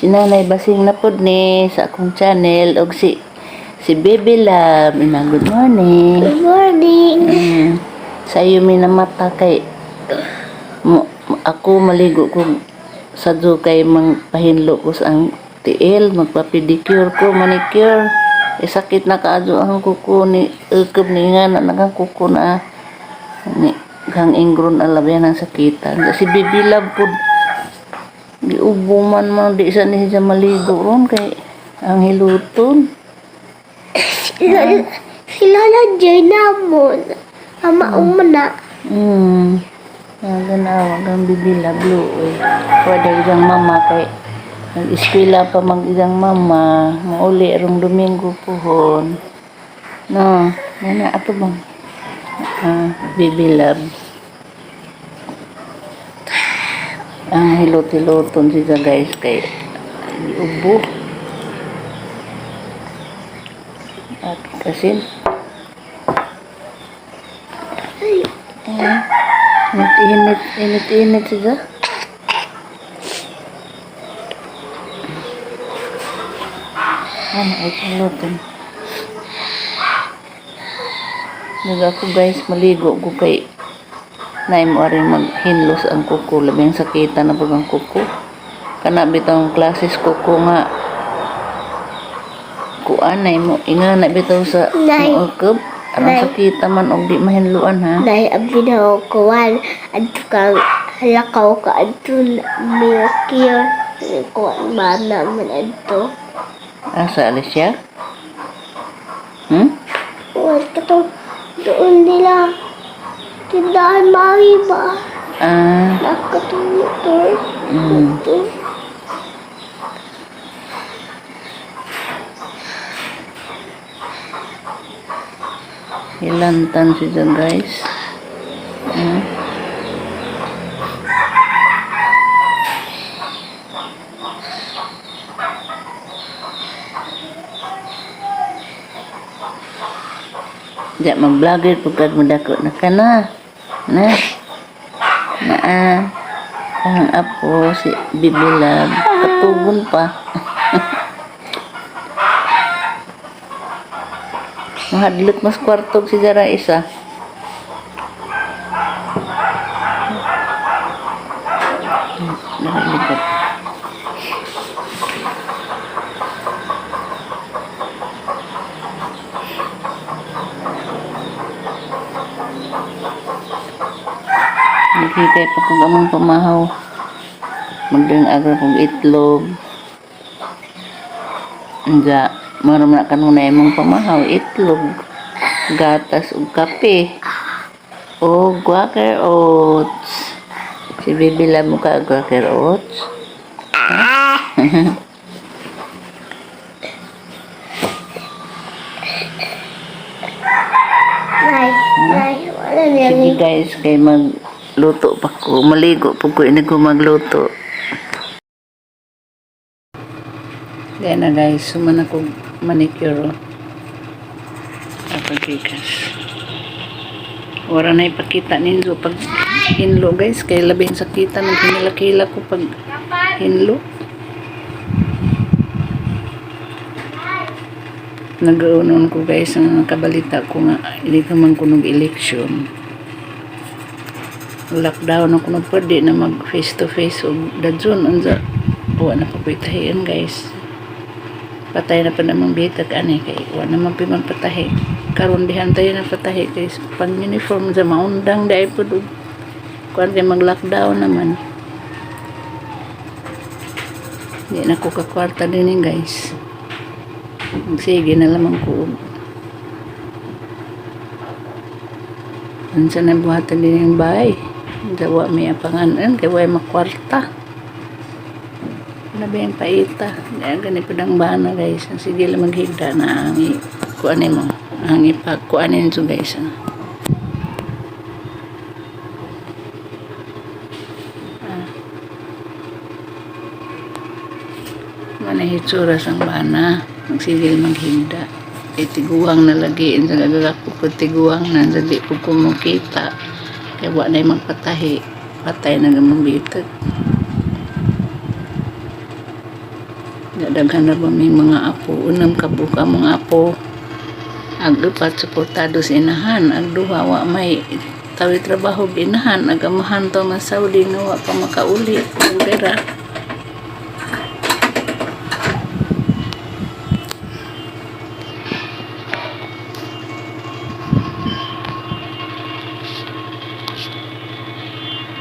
Si Nanay Basing na pod ni sa akong channel og si Baby Love. Ina, good morning. Good morning. Sa iyo mi namata kay mo, ako maligo ko sa do kay mang pahinlo ko sa ang tiil, magpa-pedicure ko, manicure. Eh, sakit na kaadyo ang kuko ni ukab ni nga na nagang kuko na ni kang ingron alabihan ang sakitan. Si Baby Love pod giubo man man di sa ni siya maligo ron kay ang hiluton. Si Lola Joy namon. Ama umana. Naganawa kang bibila blue eh. Pwede isang mama kay nag-eskwela pa mag isang mama. Mauli rong Domingo puhon. No, nana ato bang? Ah, bibilab. Ang hilot-hiloton siya, guys, kay ubo. At kasi eh, init-init, init-init siya. Ano ay hiloton. Nag ako, guys, maligo ko kay naay mo rin maghinlos ang kuko. Labing sakita na pag ang kuko. Kana bitong classes kuko nga kuan na mo inga na bitaw sa Nay. moukab. Aron Nay. sakita man og di mahinluan ha. Nay, abi na ako kuwan. Adto kang halakaw ka adto manicure. Kuwan mana man adto. Asa alis siya? Hmm? Kuwan katong doon nila. Tindahan mami ba? Ah, Nakatong motor. Ito. Hilantan siya, guys. Diya mag-vlogger pagkag madako na ka na. Na. Na ah. Ang apo si Bibilab. Katugon pa. Mahadlok mas kwartog si Jara isa. Nakalikot. Nakita pa kung among pamahaw. Magdang agra kong itlog. Nga, maram na kanunay imong pamahaw, itlog, gatas ug kape. O Quaker Oats. Si Bibi love mo ka Quaker Oats. Nay, nay, wala niya Sige, guys, kay magluto pa ko. Maligo po ko, ini ko magluto. Kaya na, guys, suman ako manicure. Oh. Kapagikas. Wala na ipakita ninyo pag hinlo, guys. Kay labing sakita, naghinila-kila ko pag hinlo. Nag-unon ko, guys, ang kabalita ko nga, hindi ko man kunog election. Lockdown ako na pwede na mag face to face o dadson unsa wa na pa ko'y tahian, guys. Patay na pa namang bitag ani kay wa naman pi man patahi karon dihan tayo na patahi guys, pag uniform sa maundang dai pud og kuan kay mag lockdown naman. Di na ko kakwarta din eh, guys. Sige na lamang ko unsa na buhatan din yung bahay. Dawa may apanganan kay way makwarta. Labi ang paita. Kaya gani pa ang bana, guys. Sige lang maghigda na ang kuanin mo. Ang ipakuanin so, guys. Ah. Mana hitsura sang bana. Magsigil maghigda. Itiguang na lagi. Sa gagako po tiguang na. Sa di po ko makita. Kaya wa na yung magpatahi. Patay na gamang bitag. Daghan na ba may mga apo, unam kabuka mga apo. Ag upat suportado sa inahan, ag duha wa may tawi trabaho ginahan, ag amahan to nga Saudi nga wa pa makauli og pera.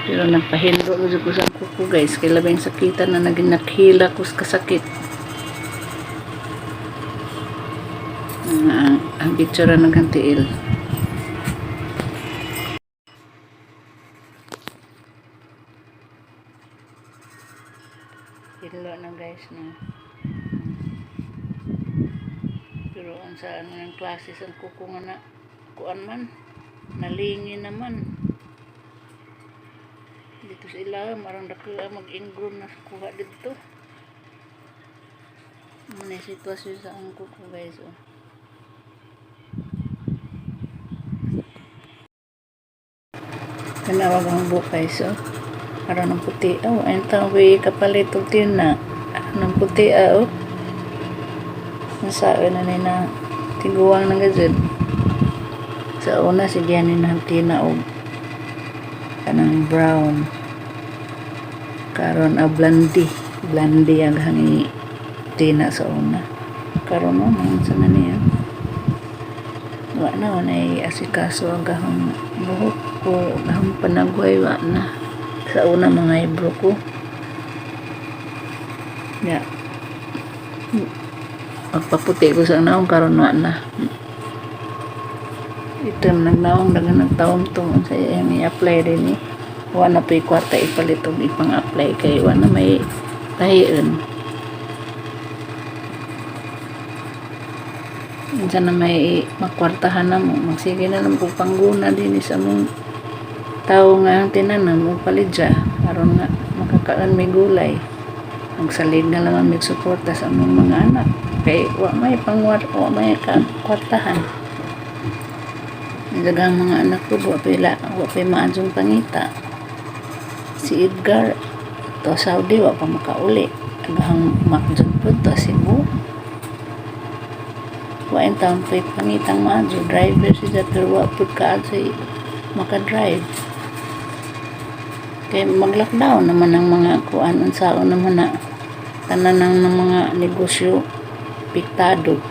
Pero nagpahindro ko jud ko sa kuko, guys, kay labing sakitan na naging naghila ko sa kasakit. Ang picture ng tiil. Hilo na, guys, na. Pero ang sa ano ng klase sa kuko nga na kuan man, nalingi naman. Dito sa ilalim, marang dakila mag-ingrown na sa kuha dito. Muna yung sitwasyon sa ang kuko, guys. Oh. Kanawag ang buhok, guys. Oh. Aron ng puti. Oh, ayun tawag kapalit og tina. Aron ng puti ah, oh. Nasaon na ni na tiguang ng gazet. Sa una, si Gianni na tina og kanang brown. Karon a blandi. Blandi ang hangi tina sa una. Karon mo, mga sa na niya. Wa na, wa na asikaso ang gahong buhok ko, gahong panagway, wa na. Sa una, mga eyebrow ko. Ya. Magpaputi ko sa naong karon wa na. Itom nagnaong dagan nagtawom tong sa iyang i-apply din eh. Wa na pa'y kwarta ipalit og ipang-apply kay wa na may tahion. Unsa na may makwartahan na mo, magsige na lang kung pangguna din sa mong tao nga ang tinanam o palidya aron nga makakaan may gulay. Magsalig na lang ang suporta sa among mga anak kay wa may pangwar, wa may kwartahan. Daghang mga anak ko wa pila, wa pay maadjong pangita. Si Edgar to Saudi wa pa makauli. Aghang makjud pud to Cebu. Wa in town pay pangitang maadyo, driver siya pero wa pud kaadyo maka-drive. Kay mag-lockdown naman ang mga kuan, unsaon naman na tanan ng mga negosyo piktado.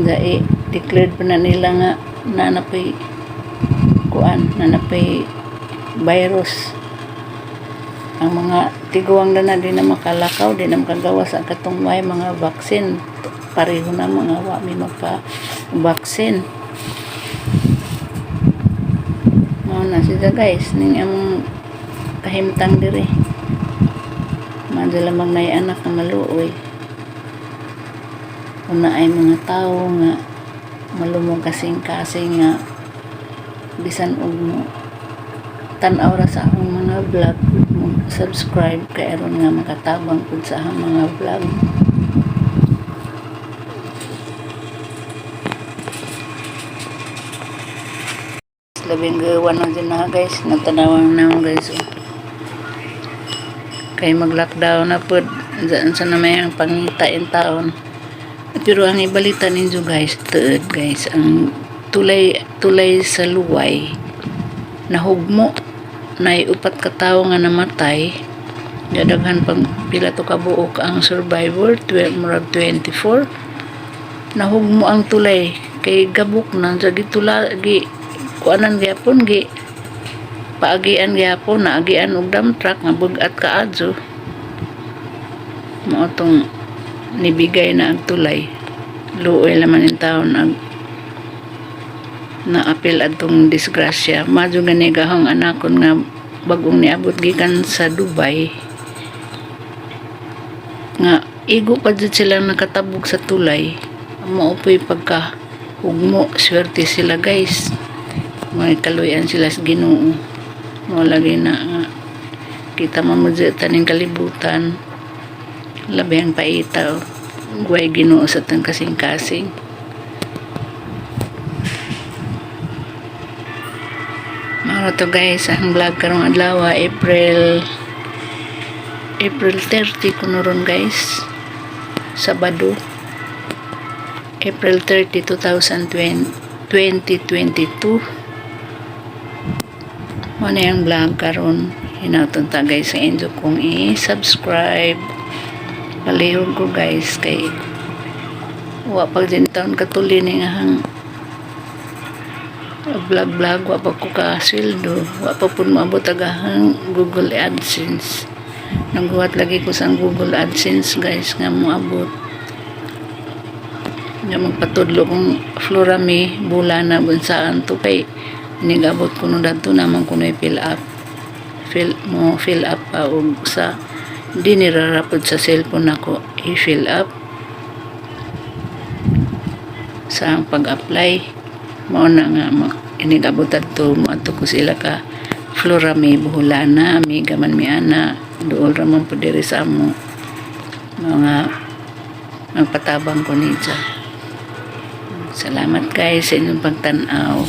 Dai declared pa na nila nga nanapay kuan, nanapay virus. Ang mga tiguang na di na makalakaw, di na makagawas ang katong may mga vaccine. Pareho na mga wa may magpa-vaccine. Mao na siya, guys, ning among kahimtang diri. Madala lamang nay anak na maluoy. Una ay mga tao nga malumong kasing-kasing nga bisan og mo tan-aw ra sa akong mga vlog, mo subscribe kay aron nga makatabang pud sa akong mga vlog. Labing gawa na din na, guys, natanawan na ako, guys, oh. Kay mag-lockdown na pud dyan sa na may ang pangita in taon. Pero ang ibalita ninyo, guys, tuod, guys, ang tulay tulay sa Luway nahugmo na upat ka tawo nga namatay. Dadaghan pang pila to kabuok ang survivor, murag 24. Nahugmo ang tulay kay gabok na sa gitula, gi kuanan gyapon, gi paagian gyapon, naagian og dump truck nga bug-at kaadyo. Mao tong nibigay na ang tulay. Luoy laman in taon ag naapil adtong disgrasya. Madyo gani gahong anakon nga bagong niabot gikan sa Dubai nga igo pa jud sila nakatabog sa tulay. Mao po'y pagka hugmo. Swerte sila, guys, may kaluyan sila sa Ginoo. Mo lagi na nga kita man mo dyan taning kalibutan, labi ang paita, oh. Guway Ginoo sa tang kasing-kasing. Mao to, guys, ang vlog karong adlaw, April April 30 kuno ron, guys. Sabado. April 30, 2020, 2022. Mao na yung vlog karon. Hinaton ta, guys, sa inyo kung i-subscribe. Palihog ko, guys, kay wa pag din taon katuli ni nga hang vlog vlog, wa pa ko ka sweldo, wa pa pud moabot agahang Google AdSense. Naghuwat lagi ko sa Google AdSense, guys, nga moabot nga magpatudlo kong Florami Bulana bunsaan to kay nigabot ko no dadto naman kuno fill up fill mo fill up pa og sa di nirarapod sa cellphone nako i-fill up sa ang pag-apply. Mao na nga inigabot adto, moadto ko sila ka Florami Buholana. Amiga man mi ana, duol ra man pud diri sa amo mga magpatabang ko niya. Salamat, guys, sa inyong pagtan-aw.